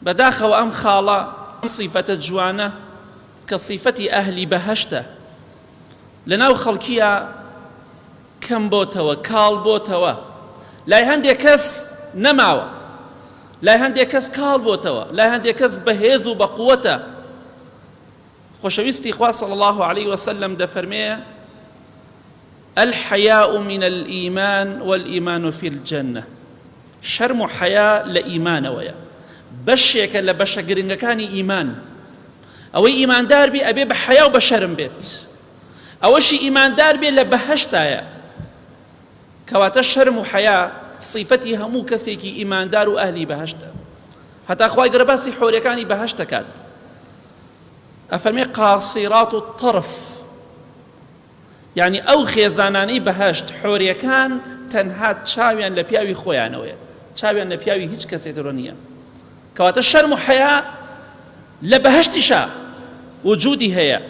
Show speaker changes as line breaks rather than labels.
بەداخەوە ئەم خاڵە، ئەم سیفەتە جوانە کە سیفەتی ئەهلی بەهەشتە، لەناو خەڵکییا کەم بۆتەوە، کاڵ بۆتەوە. لای هەندێک کەس نەماوە، لای هەندێک کەس کاڵ بۆتەوە، لای هەندێک کەس بەهێز و بەقوەتە. خۆشەویستی خوا صلی الله علیه وسلم دەفەرمێ الحیاء من الایمان والایمان فی الجنە شەرم و حەیا لە ئیمانەوەیە بەشێکە لە بەشە گرنگەکانی ئیمان ئەوەی ئیماندار بێ ئەبێ بە حەیا و بە شەرم بێت ئەوەشی ئیماندار بێ لە بەهەشتایە کەواتە شەرم و حەیا سیفەتی هەموو کەسێکی ئیماندار و ئەهلی بەهەشتە هەتا خوای گەورە باسی حۆرەکانی بەهەشت دەکات ئەفەرمێ قاصرات الطرف یانی ئەو خێزانانەی بەهەشت حۆریەکان تەنها چاویان لە پیاوی خۆیانەوەیە چاویان لە پیاوی هیچ کەسێک ترۆ نییە کەواتە شەرم و حەیا لە بەهەشتیشا وجودی هەیە.